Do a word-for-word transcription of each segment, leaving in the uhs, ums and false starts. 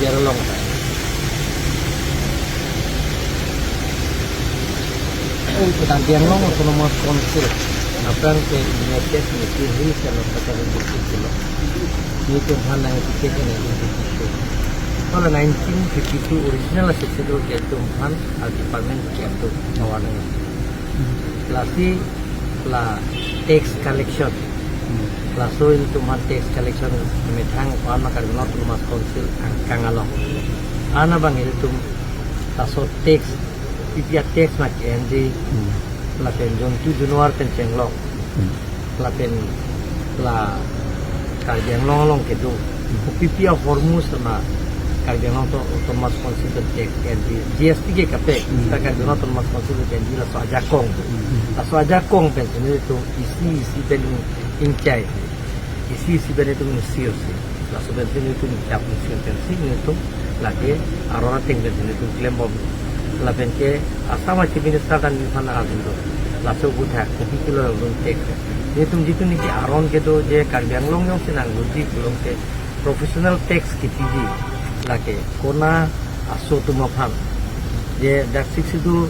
Along. Karbi Anglong Autonomous Council aphrang ke United Meitei Hills and North Cachar Hills District lo. Nelitum aphan nangkepithe ke nineteen fifty-two. Hala nineteen fifty-two original Sixth Schedule ke nelitum aphan a department ke nelitum power nang. Lasi la tax collection. Hmm. Laso nelitum aphan tax collection methang ko-an ma Karbi Anglong Autonomous Council angkang along. Anabang nelitum laso tax, P P R tax ma ke-enji, Hmm. lapen jontu januar pen chenglok. Hmm. Lapen la Karbi Anglong along kedo. Hmm. Kopi-pi ahormu sema Karbi Anglong Auto-, Autonomous Council pen tax ke-enji, G S T ke kapaik, Hmm. ta Karbi Anglong Autonomous Council pen ke-enji laso ajakong. Hmm. Laso ajakong pensi nelitum isi isi pen ing-, ingchai. Isi isi pen nelitum ingsir si. Laso pensi nelitum ingchap ingsir pensi nelitum lake aron ateng pensi nelitum klembom. Lapen ke Assam Chief Minister ta neliphan arjulo. Laso aputhak kopi kilo nelitum tax. Nelitum jitu niki aron kedo je Karbi Anglong jongsi nangloji pulote professional tax kepiji. Lake konat aso atum aphan. Je dak Sixth Schedule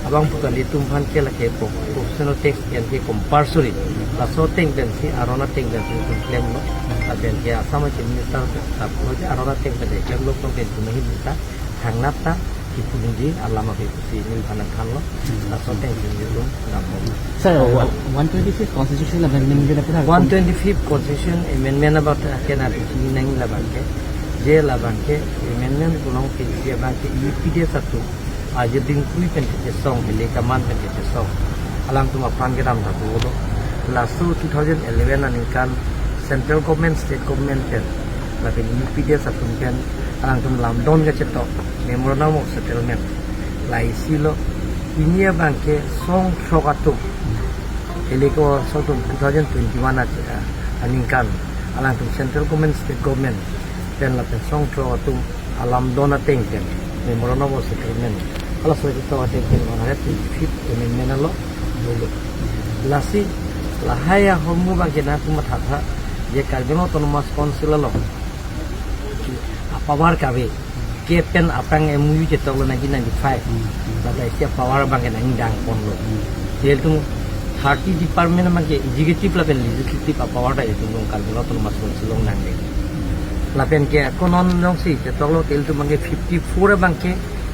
abang pu kali atum aphan ke lake pro-, professional tax ke-en ke compulsory. Laso ateng pensi aron ateng pensi nelitum klemlo. Lapen ke Assam Chief Minister ta pulo je aron ateng pen klemlo, pu pen tum ahin ta thangnat ta kipu nangji alam ave pusi neliphan nangthanlo. Laso ateng pensi nelitum damlo. Sir, uh, one twenty-fifth Constitutional Amendment ke na pura One twenty-fifth Constitution Amendment about, uh, ke na pisi nang labang ke. Je labang ke amendment pulote je abang ke U P D S atum ajir dingpui pen kechesong, hile kaman pen kechesong. Alangtum aphan kedam tha pulo. Laso two thousand eleven aningkan Central Government, State Government pen, lapen U P D S atum pen, alangtum lamdon kachetok, Memorandum of Settlement. La isi lo, pini abang ke song throk atum. Hile ko so atum two thousand twenty-one at-, ah, aningkan. Alangtum Central Government, State Government pen lapen song throk atum alamdon ateng pen, Memorandum of Settlement. Halaso achetok ateng pen one hundred twenty-fifth Amendment alo dolo. Lasi, lahai ahormu abang ke nangtum mathatha, je Karbi Anglong Autonomous Council along apower kave. Ke pen aphrang M O U chetoklo nineteen ninety-five. Hmm, hmm. Ladak isi apower abang ke nangdang ponlo. Hmm. Nelitum thirty department abang ke executive lapen legislative apower ta itum along Karbi Anglong Autonomous Council along nangdeng. Lapen ke ako non jongsi chetoklo, nelitum abang ke fifty-four abang ke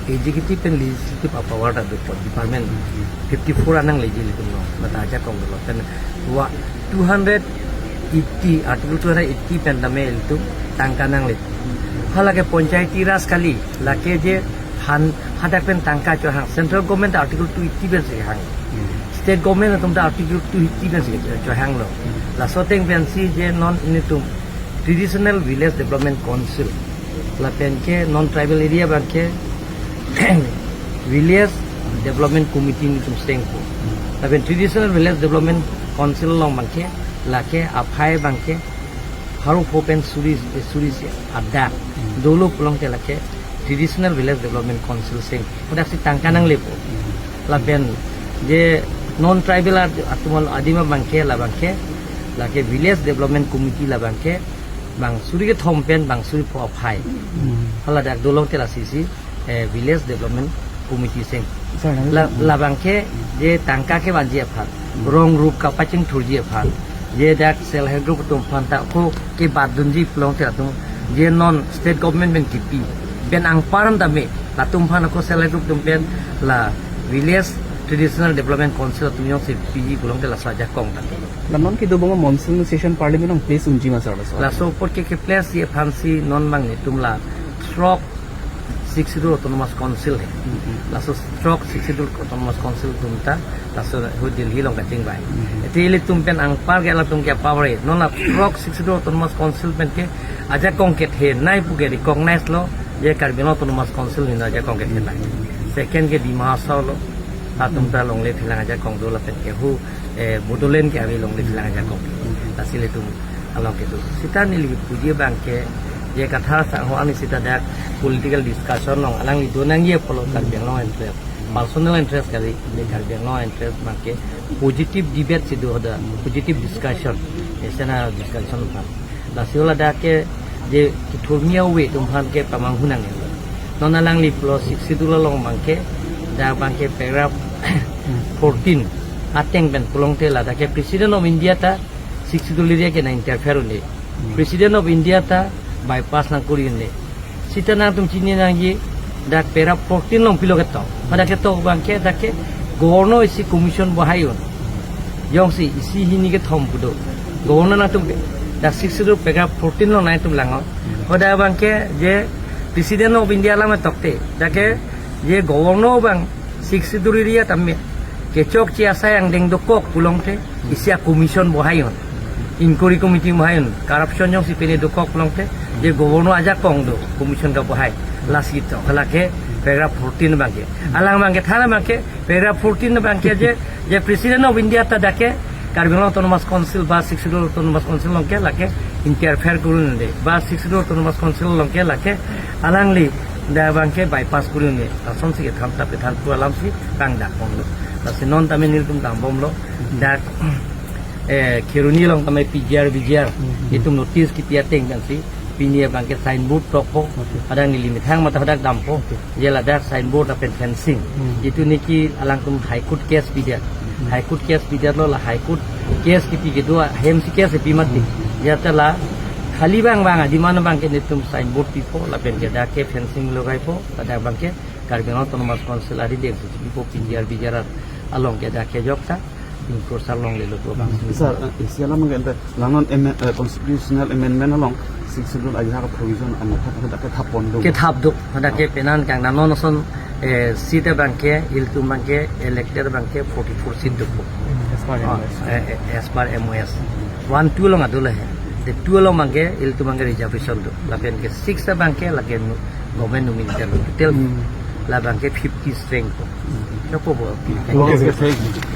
executive pen legislative apower ta do department. Hmm. Fifty-four anang leji nelitum along. Ladak ajakong dolo. Pen wa two hundred eighty, Article two hundred eighty pen tame ilitum tangka nangle. Halake Panchayati Raj kali, lake je han, hadak pen tangka chohang. Central Government Article two eighty pensi hang. State Government atum ta Article two eighty pensi chohanglo. Laso ateng pensi je non nelitum Traditional Village Development Council, lapen ke non tribal area abang ke Village Development Committee nelitum sengpo. Lapen Traditional Village Development Council along abang ke, lake aphai abang ke pharo pho pen suri, suri isi adak. Hmm. Dolo pulote lake Traditional Village Development Council seng. Hadak si tangka nanglepo. Hmm. Lapen je non tribal at-, atum adim abang ke, labang ke, lake Village Development Committee labang ke, bang suri kethom pen bang suri pho aphai. Hmm. Haladak dolo te lasi si, eh, Village Development Committee seng. Sir, nang La-, labang ke je tangka kevanji aphan, rong rup kapachingthurji aphan, je dak self help group atum aphan ta ako kebatdunji pulote latum, je non state government pen kipi pen anparta me, latum aphan ako self help group atum pen la Village Traditional Development Council atum jongsi piji pulote laso ajakong ta. La non kedobom monsoon session parliament along place unji ma, sir, laso? Laso apot ke, ke place ji aphansi non abang nelitum la throk Sixth Schedule Autonomous Council he. Hmm, hmm. Laso throk Sixth Schedule Autonomous Council atum ta laso hu Delhi along kachingvai. Hmm. Te ilitum pen anpar ke latum ke power he. Non la throk Sixth Schedule Autonomous Council pen ke ajakong kethenei pu ke recognize lo, je Karbi Anglong Autonomous Council hina ajakong kethenei. Second ke Dima Hasao lo, latum ta longle phelang ajakong do, lapen ke hu, eh, Bodoland ke ave longle phelang ajakong. Lasi ilitum along kedo. Seta neli puji abang ke, je Kathar sangho arni seta dak political discussion along alangli donangji apotlo Karbi Anglong interest, personal interest kali, je Karbi Anglong interest abang ke positive debate si do, hadak positive discussion, isi na discussion aphan. Lasi hala dak ke Je kethurmi ave atum aphan ke pamanghu nangji. Non alangli pulo Sixth Schedule along abangke, dak abangke paragraph fourteen ateng pen pulote ladak ke President of India ta Sixth Schedule area ke nang-interfere un-e. President of India ta bypass nangkori un-e. Seta nangtum chini nangji, dak paragraph fourteen along pilo ketok. Hadak ketok abangke, dak ke Governor isi commission bohai un. Jongsi isi hini kethom pu do. Governor nangtum ke, dak Sixth Schedule paragraph fourteen along nangtum langnon. Hadak abangke je President of India alam tokte, dak ke je Governor abang Sixth Schedule area tame kechokche asai angdeng dokok pulote, isi a-commission bohai un. Inquiry committee bohai un. Corruption jongsi pine dokok pulote, je Governor ajakong do commission kabohai. Lasi to, hala ke paragraph fourteen abangke. Alang abangke, than abangke, paragraph fourteen abangke je, je President of India ta dak ke Karbi Anglong Autonomous Council ba Sixth Schedule Autonomous Council along ke lake interfere kori un-e. Ba Sixth Schedule Autonomous Council along ke lake alangli dak abangke bypass kori un-e. Lasonsi kethan ta pethan pu alamsi kangdakponlo. Lasi non tame nelitum dambomlo. Dak, eh, Kheroni along tame P G R, V G R. Itum notice kipi ateng pensi pini abangke signboard tokpo. Hadak neli methang mate hadak dampo. Je ladak signboard lapen fencing. Itum niki alangtum High Court case pidet. High Court case pidetlo, la High Court case kipi kedo ahemsi case pi mati. Jate la khali abang abang a-demand abangke nelitum signboard pipo, lapen ke dak ke fencing logaipo, ladak abangke Karbi Anglong Autonomous Council arideng si pipo, P G R, V G R along ke dak kejok ta ingkur sarlonglelo pu abang. Sir, eh, isi alam abangke ante langnon amen-, eh, constitutional amendment along Sixth Schedule ajahak provision amat hadak kethap pon do. Kethap do, hadak ke penang kang nangnon ason, eh, seat abangke, ilitum abangke, elected abangke forty-four seat do. As per Oh, M O S. eh, eh, as per M O S. One, two along ado lahei. The two along abangke, ilitum abangke reservation do. Lapen ke six abangke, lake nu-, government nominated do. Total labangke fifty strength do. Siya po bo. Okay, okay, thank you.